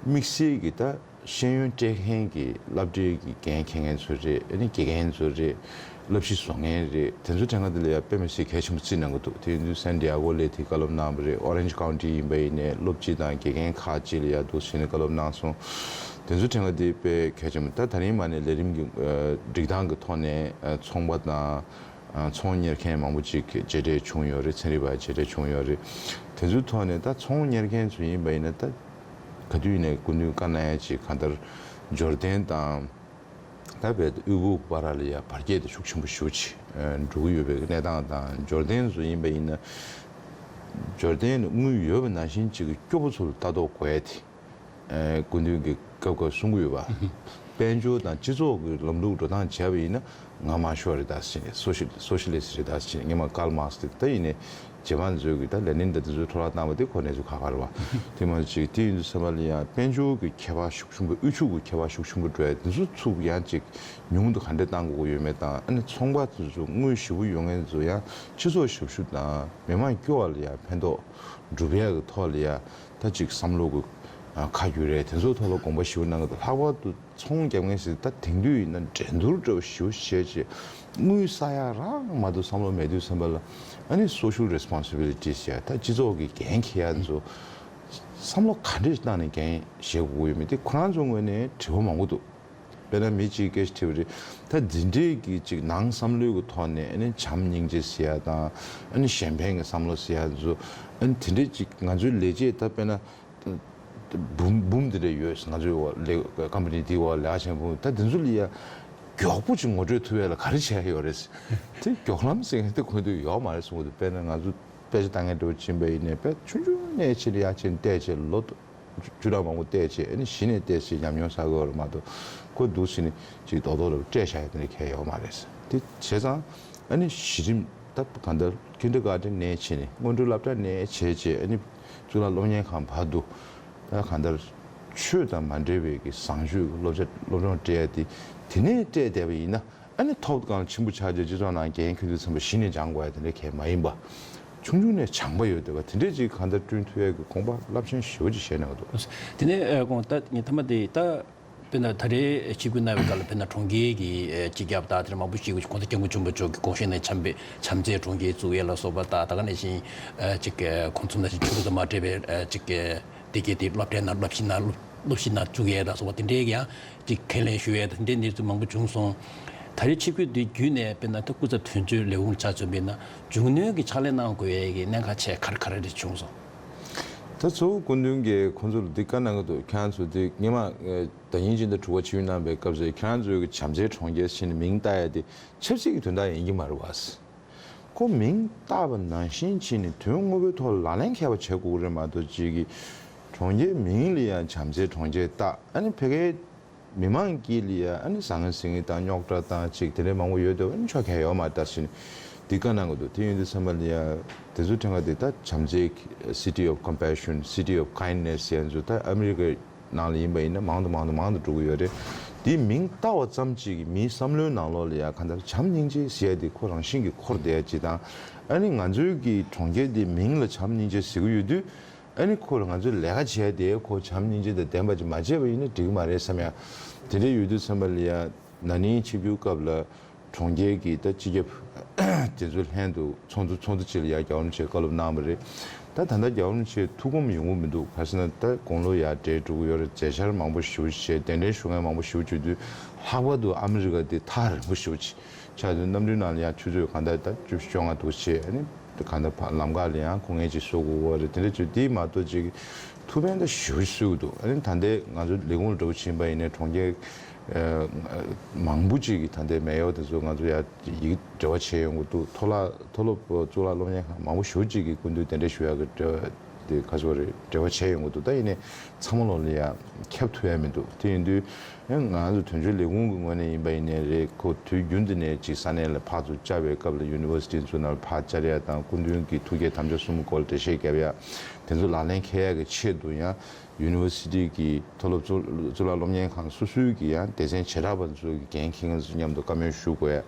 དམིགས་བསལ་གྱི་ད་ཤེས་ཡོན་སྤྲད་མཁན་གྱི་སློབ་གྲྭའི་གི་འགན་འཁྱེར་མཁན་ཚོ་རེད། ཨ་ནི་དགེ་རྒན་ཚོ་རེད། བསླབ་གཞི་བཟོ་མཁན་རེད། དེ་ཚོ་ཐད་ཀ་འདི་ལ་ཡ་དཔེ་མི་སྲིད་གལ་ཆེན་པོ་བརྩི་གནང་གི་འདུག་དེ་ཡིན་དུས་San Diego ལ་དེ་བཀའ་སློབ་གནང་བ་རེད། Orange County ཡིན་པ་ཡིན་ནའི་སློབ་སྤྱི་དང་དགེ་རྒན་ཁག་ཅིག་ལ་ཡ་འདུག་བྱས་ནས་བཀའ་སློབ་གནང་སོང་། དེ་ཚོ་ཐད་ཀ་འདི་དཔེ་གལ་ཆེན་པོ། ད་ད་རིང་མ་ནས་ལས་རིམ་གྱི་སྒྲིག་སྟངས་ཀྱི་ཐོག་ནས་ཚོང་པ་དང་ཚོང་གཉེར་མཁན་མང་པོ་ཅིག་མཇལ་འཕྲད་བྱུང་ཡོད་རེད། ཚན་རིག་པ་མཇལ་འཕྲད་བྱུང་ཡོད་རེད། དེ་ཚོའི་ཐོག་ནས་ད་ཚོང་གཉེར་མཁན་ཚོ་ཡིན་པ་ཡིན་ན། ད་ག་དུས་ནས་སྐུ་མདུན་བཀའ་གནང་ཡ་ཅིག་གང་ལྟར་འབྱོར་ལྡན་དང་། ད་བལ་དབུས་བོད་བར་ལ་ཡ་བར་ཁྱད་དེ་ཤུགས་ཆེན་པོ་ཞེ་པོ་ཅིག་འགྲོ་གི་ཡོད་པའི་གནས་སྟངས་དང་། འབྱོར་ལྡན་ཚོ་ཡིན་པ་ཡིན་ན། འབྱོར་ལྡན་ནི་དངུལ་ཡོད་པ་ནང་བཞིན་ཅིག་གི་སྐྱོ་པོ་ཚོ་ལ་ལྟ་རྟོག་དགོས་ཡ་དེ། སྐུ་མདུན་གྱིས་སྐབས་སྐབས་གསུང་གི་ཡོད་པ། དཔལ་འབྱོར་དང་སྤྱི་ཚོགས་ཀྱི་ལམ་ལུགས་འགྲོ་སྟངས་བྱས་པ་ཡིན་ན། ང་མར་ཤོ་རེད་ད་ཟེར་ནས། སོ་ཤི་སོ་ཤི་ལི་སི་རེད་ད་ཟེར་ནས། སྔོན་མ་ཀཱརལ་མཱར་ཀས་དེ། ད་ཡིན་ནའི་རྗེས་མ་ཚོས་ཀྱིས་ད་ལེ་ནིན་དང་དེ་ཚོའི་འཕྲོ་བརླག་བཏང་བ་དེ་ཁོ་གནས་ཚུལ་ཁག་ཁག་རེད་པ། དེ་མ་ཅིག་དེ་ཡིན་དུས་ཙམ་པ་ལ་ཡང་དཔལ་འབྱོར་གྱི་ཁྱད་པར་ཤུགས་ཆེན་པོ། དབུལ་ཕྱུག་གི་ཁྱད་པར་ཤུགས་ཆེན་པོ་འགྲོ་ཡ་དེ་ཚོ་ཚུར་ཡང་ཅིག་ཉུང་དུ་ག་འདྲས་གཏང་དགོས་ཀྱི་ཡོད་མེད་དང་། ཨ་ནི་ཚོང་པ་ཚོ་དངུལ་ཞེ་པོ་ཡོད་མཁན་ཚོ་ཡང་སྤྱི་ཚོགས་ཞབས་ཞུ་དང་མི་མང་སྐྱོ་བ་ལ་ཡང་ཕན་ཐོགས་སྒྲུབ་ཡ་གི་ཐོག་ལ་ཡང་ད་ཅིག་བསམ་བློ་གི་ཁ་བསྒྱུར་རེད། དེ་ཚོའི་ཐོག་ལ་དགོངས་པ་ཞེ་པོ་གནང་གི་འདུག་ལྷག་པར་དུ་ཚོང་རྒྱག་མཁན་ཞིག་ད་དེང་དུས་ཡིན་ན་འགྲན་བསྡུར་འདྲ་བོ་ཞེ་པོ་བྱས་བྱས། དངུལ་བསགས་ཡ་རང་མ་གཏོགས་བསམ་བློ་མེད་དུས་ཙམ་པ་ལ། ཨ་ནི་social responsibility ཟེར་ཡ། ད་སྤྱི་ཚོགས་ཀྱི་འགན་འཁྱེར་ཡ་ཚོ་བསམ་བློ་ག་འདྲས་བཏང་ནས་འགན་བཞེས་དགོས་ཀྱི་ཡོད་མེད་དེ་ཁོ་རང་ཚོའི་ངོས་ནས་དྲི་བ་མང་པོ་འདུག་དཔེར་ན་མི་གཅིག་སྐད་ཆ་དྲིས་པ་རེད། ད་འཛིན་གྲྭའི་གི་ཅིག་ནང་བསམ་བློའི་གི་ཐོག་ནས། ཨ་ནི་བྱམས་སྙིང་རྗེ་ཟེར་ཡ་དང་། ཨ་ནི་གཞན་ཕན་གྱི་བསམ་བློ་ཟེར་ཡ་ཚོ། ཨ་ནི་དེ་འདྲས་ཅིག་ང་ཚོའི་ལས་བྱེད་ད་དཔེར་ན་འབུམ་འབུམ་དེ་འདྲས་ཡོད། ང་ཚོའི་འོག་ལས་ཀམ་པ་ནི་དེའི་འོག་ལས་ཀ་བྱེད་མཁན་འབུམ། ད་དེ་ཚོ་ལ་ཡ་མགྱོགས་པོ་ཅིག་ངོ་སྤྲོད་ཐུབ་ཡ་ལ་ག་རེ་བྱས་ཡོད་རེད། དེ་མགྱོགས་ལམ་ཟེར་མཁན་དེ་ཁོ་ཚོས་ཡོད་མ་རེད་གསུང་གི་འདུག་དཔེར་ན་ང་ཚོ་དཔེ་ཆ་ལྟ་མཁན་འདྲ་བོ་ཕྱིན་པ་ཡིན་ནའི། དཔེ་ཆུང་ཆུང་ནས་ཕྱིན་ནས་ཡར་ཕྱིན་བལྟས་བྱས། ལོ་བཅུ་ཕྲག་མང་པོ་བལྟས་བྱས། ཨ་ནི་གཞི་ནས་བལྟས་བྱས་ཉམས་མྱོང་བསགས་ཀྱི་ཡོད་རེད་མ་གཏོགས། ཁོ་འདུག་ཟེར་ནས་ཅིག་རྡོག་རྡོག་ལ་སྤྲད་བཞག་ཡ་དེ་འདྲ་གང་ཡང་ཡོད་མ་རེད། དེ་བྱས་ཙང་ཨ་ནི་གཞི་རིམ་ད་གང་ལྟར་ཀིན་ཌར་གྷར་ཌེན་ནས་བྱས་ནས། སྔོན་འགྲོ་སློབ་གྲྭ་ནས་བྱས་བྱས། ཨ་ནི་གཙུག་ལག་སློབ་གཉེར་ཁང་བར་དུ། ད་གང་ལྟར་ཆོས་དང་མ་འབྲེལ་བའི་གི་བཟང་སྤྱོད་ཀྱི་སློབ་ཆ་སློབ་སྦྱོང་སྤྲད་ཡ་དེ། དེ་ནས་སྤྲད་བསྡད་པ་ཡིན་ན། ཨ་ནི་ཐོབ་ཐང་ཆེན་པོ་ཆགས་རྗེས་སྤྱི་ཚོགས་ནང་འགན་འཁྱེར་དུས་ཙམ་པ་གཞི་ནས་སྦྱང་དགོས་ཡ་དེ་འདྲ་གང་ཡང་མ་ཡིན་པ། ཆུང་ཆུང་ནས་སྦྱངས་པ་ཡོད་བསྡད་པ་དེ་འདྲས་ཅིག་གང་ལྟར་བསྐྲུན་ཐུབ་ཡ་གི་དགོངས་པ་རླབས་ཆེན་ཞེ་པོ་ཅིག་བཞེས་གནང་གི་འདུག་དེ་ནས་ཨ་དགོངས་ད་ངས་མཐའ་མ་དེ་ད་དཔེར་ན་ད་རེས་ཆིབས་བསྒྱུར་གནང་བའི་སྐབས་ལ། དཔེར་ན་གྲོང་ཁྱེར་གྱི་ཨ་སྤྱི་ཁྱབ་དང་དེ་འདྲ་མང་པོ་ཞིག་གིས་༸གོང་ས་༸སྐྱབས་མགོན་ཆེན་པོ་མཆོག་གི་དགོངས་བཞེད་ནང་བྱམས་པའི་བྱམས་བརྩེའི་གྲོང་ཁྱེར་བཙུགས་ཡས་ལ་སོགས་པ་དང་། ད་ག་ནང་བཞིན་ཨ་ཅིག་ཁོང་ཚོ་ནང་བཞིན་ཆོས་ལུགས་དང་མ་འབྲེལ་བའི་ཨ་ཅིག་སྡེ་དགེ་དེ་སློབ་གྲྭའི་ནང་སློབ་གཞི་ནང་སློབ་སློབ་གཞི་ནང་བཙུགས་ཡས་དང་སོགས་པ་དེ་འདྲའི་ཡང་ཅིག་ཁས་ལེན་ཞུ་ཡས་དང་། དེ་འདྲའི་གནས་ཚུལ་མང་པོ་བྱུང་སོང་། ད་རེས་ཆིབས་བསྒྱུར་འདི་བརྒྱུད་ནས་དཔེར་ན་ད་སྐུ་ཚབ་དོན་གཅོད་ལས་ཁུངས་ལ་ཆ་མཚོན་པ་ཡིན་ན། མཇུག་གནོན་གྱི་ཕྱག་ལས་གནང་དགོས་ཡས་ཀྱི་གནད་འགག་ཆེ་ག་རེ་ག་རེ་རེ་བྱུང་སོང་། ད་གཙོ་བོ་སྐུ་མདུན་གྱིས་ཁོང་ཚོ་ལ་འདི་བཀའ་གནང་གི་འདུག་ཁྱེད་རང་ཚོ་འདི་སྔོན་མ་ཨ་ཟླ་ཉིན་གཅིག་དང་དྲུག་པ་ཆིབས་བསྒྱུར་གནང་བའི་སྐབས་སུ། ཁྱེད་རང་ཚོའི་གི་བྱམས་བརྩེའི་གྲོང་ཁྱེར་ཟེར་ནས་མིང་བཏགས་ཡ་དེ་ཆབ་སྲིད་ཀྱི་དོན་དག་ཡིན་གྱི་མ་རེད་པ། ཁོ་མིང་བཏགས་པ་ནང་བཞིན་བྱས་ནས་དོན་དངོས་པོའི་ཐོག་ལ་ལག་ལེན་འཁེལ་བ་བྱེད་དགོས་ཀྱི་རེད་མ་གཏོགས། ཅིག་གི་གྲོང་ཁྱེར་མིང་ལ་ཡང་བྱམས་བརྩེའི་གྲོང་ཁྱེར་བཏགས། ཨ་ནི་ཕ་གིའི་མི་མང་དཀྱིལ་ལ་ཡང་ཨ་ནི་བཟང་ངན་ཟེར་མཁན་དང་རྙོག་དྲ་དང་ཅིག་དེ་འདྲའི་མང་པོ་ཡོད་དུས། ཨ་ནི་ཆོ་ག་ཡོད་མ་རེད་ད་ཟེར་ནས་འདི་བཀའ་གནང་གི་འདུག་དེ་ཡིན་དུས་ཙམ་པ་ལ་ཡང་དེ་ཚོ་ཕྲན་ག་དེ་ད་བྱམས་བརྩེའི་city of compassion, city of kindness ཟེར་མཁན་ཚོ་ད་ཨ་མི་རི་ཀའི་ནང་ལ་ཡིན་པ་ཡིན་ན་མང་དུ་མང་དུ་མང་དུ་འགྲོ་གི་ཡོད་རེད། དེའི་མིང་བཏགས་པ་ཙམ་གཅིག་གིས་མིའི་བསམ་བློའི་ནང་ལོགས་ལ་ཡང་གང་ལྟར་བྱམས་སྙིང་རྗེ་ཟེར་ཡ་དེ་ཁོ་རང་བཞིན་གྱིས་འཁོར་བསྡད་ཡ་གཅིག་དང་། ཨ་ནི་ང་ཚོའི་གི་གྲོང་ཁྱེར་དེའི་མིང་ལ་བྱམས་སྙིང་རྗེ་ཟེར་གི་ཡོད་དུས། ཨ་ནི་ཁོ་ལ་ང་ཚོའི་ལས་ཀ་བྱས་དེ་ཁོ་བྱམས་སྙིང་རྗེ་དང་ལྡན་པ་ཅིག་མ་བྱས་པ་ཡིན་ན་འགྲིག་གི་མ་རེད་བསམ་ཡ། དེ་འདྲ་ཡོད་དུས་ཙམ་པ་ལ་ཡ། ན་ནིང་ཆིབས་བསྒྱུར་སྐབས་ལ་གྲོང་ཁྱེར་གྱི་ད་སྤྱི་ཁྱབ་དེ་ཚོའི་ལྷན་དུ་ཚོགས་འདུ་ཚོགས་འདུ་ཅིག་ལ་ཡ་རྒྱལ་བ་རིན་པོ་ཆེས་བཀའ་སློབ་གནང་བ་རེད། ད་ད་ལྟ་རྒྱལ་བ་རིན་པོ་ཆེའི་ཐུགས་ཁོམ་ཡོང་གི་མི་འདུག་ག་རེ་ཟེར་ན་ད་དགུང་ལོ་ཡར་བགྲེས་འགྲོ་གི་ཡོད་རེད། མཛད་འཆར་མང་པོ་ཞེ་པོ་བྱས། གདན་འདྲེན་ཞུ་མཁན་མང་པོ་ཞེ་པོ་བྱུང་དུས། ལྷག་པར་དུ་ཨ་མི་རི་ཀ་འདི་ཐག་རིང་པོ་ཞེ་པོ་ཅིག་ཆགས་དུས། གནམ་གྲུའི་ནང་ལ་ཡང་ཆུ་ཚོད་གང་ལྟར་ད་བཅུ་བཅོ་ལྔ་འདུག་བྱས། ཨ་ནི་གང་ལྟར་ཕ་ལམ་ཁ་ལ་ཡང་ཁོ་ངེས་ཅིག་བཟོ་དགོས་པ་རེད། དེ་འདྲ་བྱས་དུས་མ་གཏོགས་ཅིག་ཐུགས་ཕན་ད་ཞེ་པོ་ཞིག་གསོས་ཀྱི་འདུག་ཨ་ནི་ད་ལྟའི་ང་ཚོ་ལས་ཁུངས་ལ་འདྲ་བོ་ཕྱིན་པ་ཡིན་ནའི་གྲོང་ཁྱེར་ཨ་མང་པོ་ཅིག་གིས་ད་ལྟའི་མེ་ཡོར་དེ་ཚོ་ང་ཚོ་ཡར་ཡིག་འབྲེལ་བ་བྱས་ཡོང་གི་འདུག་མཐོ་སློབ་མཐོ་སློབ་གཙུག་ལག་སློབ་གཉེར་ཁང་མང་པོ་ཞེ་པོ་ཅིག་གིས་སྐུ་མདུན་གདན་འདྲེན་ཞུ་ཡག་གི་འབྲེལ་བ་ དེ་ག་ཚོད་རེད་འབྲེལ་བ་བྱས་ཡོང་གི་འདུག་ད་ཡིན་ནའི་ཚང་མ་ལོག་ལ་ཡ་ཁྱབ་ཐུབ་ཡ་མི་འདུག་དེ་ཡིན་དུས་ང་ཚོ་དོན་གཅོད་ལས་ཁུངས་ཀྱི་ངོས་ནས་ཡིན་པ་ཡིན་ནའི་རེད། ཁོ་དུས་རྒྱུན་དུ་ནས་ཅིག་ས་གནས་ལ་ཕར་ཚུར་བཅར་བའི་སྐབས་ལ་ཡུ་ནི་ཝར་སི་ཊི་ཚོའི་ནང་ལ་ཕར་བཅར་ཡ་དང་སྐུ་མདུན་གྱི་ཐུགས་བསྐྱེད་དམ་བཅའ་གསུམ་སྐོར་ལ་འགྲེལ་བཤད་རྒྱབ་ཡ་དེ་ཚོ་ལག་ལེན་འཁེལ་ཡ་གི་ཆེད་དུ་ཡང་ཡུ་ནི་ཝར་སི་ཊི་གི་མཐོ་སློབ་གཙུག་གཙུག་ལག་སློབ་གཉེར་ཁང་སོ་སོའི་གི་ཡང་སྡེ་ཚན་བྱེ་བྲག་པ་ཚོའི་གི་འགན་འཁྱེར་མཁན་ཚོ་མཉམ་དུ་བཀའ་མོལ་ཞུ་དགོས་ཡ།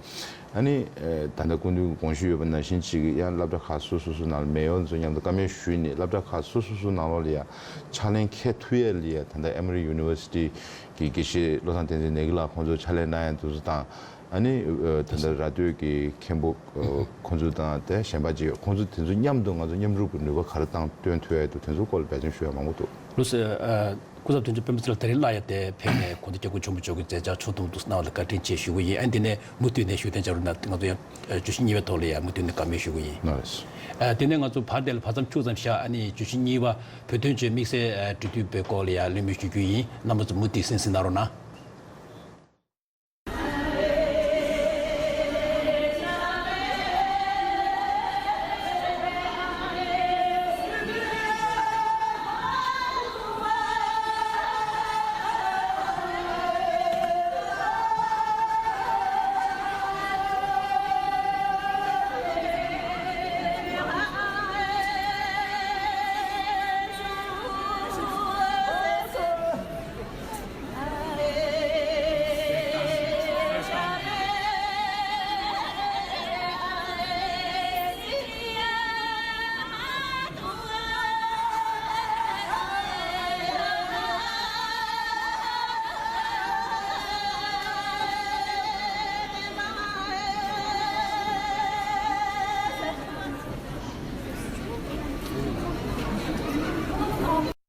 ཨ་ནི་ད་ལྟ་སྐུ་མདུན་གྱི་དགོངས་ཞུ་ཡོད་པ་ནང་བཞིན་ཅིག་ཡང་སློབ་གྲྭ་ཁག་སོ་སོ་སོ་ནང་ལ་མེད་ཡོད་ཚོ་མཉམ་དུ་བཀའ་མོལ་ཞུས་ནས་སློབ་གྲྭ་ཁག་སོ་སོ་སོ་ནང་ལོགས་ལ་ཡང་ཕྱག་ལེན་འཁེལ་ཐུབ་ཡས་ལ་ཡང་ད་ལྟ་ཨེ་མོ་རི་ཡུ་ནི་ཝར་སི་ཊི་གི་དགེ་བཤེས་བློ་བཟང་བསྟན་འཛིན་ནེ་གི་ལགས་ཁོང་ཚོ་ཕྱག་ལས་གནང་ཡས་དེ་ཚོ་དང་། ཨ་ནི་ད་ལྟ་ར་སྟོད་ཀྱི་མཁན་པོ་ཁོང་ཚོ་དང་དེ་གཞན་པ་ཅིག་ཁོང་ཚོ་དེ་ཚོ་མཉམ་དུ་ང་ཚོ་མཉམ་རུབ་ཀྱི་ནུས་པ་ག་རེ་བཏང་སྟོན་ཐུབ་ཡས་འདུག་དེ་ཚོ་སྐོར་ལ་འབད་བརྩོན་ཞུ་ཡ་མང་པོ་འདུག་ལགས་སོ། སྐུ་ཚབ་དོན་གཅོད་སྤེན་པ་ཚེ་ལགས་དེ་རིང་སླར་ཡང་དེ་ཕེབས་ནས་གོང་དུ་སྐྱབས་མགོན་ཆེན་པོ་མཆོག་གི་མཛད་འཆར་ཕྱོགས་བསྡོམས་འདུག་གནང་བ་ལ་བཀའ་དྲིན་ཆེ་ཞུ་གི་ཡིན། ཨ་ནི་དེ་ནས་མུ་མཐུད་ནས་ཞུ་གཏན་འཇགས་རོགས་གནང་། ང་ཚོ་ཡང་བརྗོད་གཞི་གཉིས་པའི་ཐོག་ལ་ཡང་མུ་མཐུད་ནས་བཀའ་མོལ་ཞུ་གི་ཡིན། ལགས་སོ། ཨ་དེ་ནས་ང་ཚོ་བར་དེ་ལ་བར་མཚམས་འཁྱུག་ཙམ་བཞག་ཨ་ནི་བརྗོད་གཞི་གཉིས་པ་བོད་དོན་གྱི་དམིགས་བསལ་འབྲེལ་མཐུད་པའི་སྐོར་ལ་ཡང་གླེང་མོལ་ཞུ་རྒྱུ་ཡིན། རྣམ་པ་ཚོ་མུ་མཐུད་གསན་གཟིགས་གནང་རོགས་གནང་།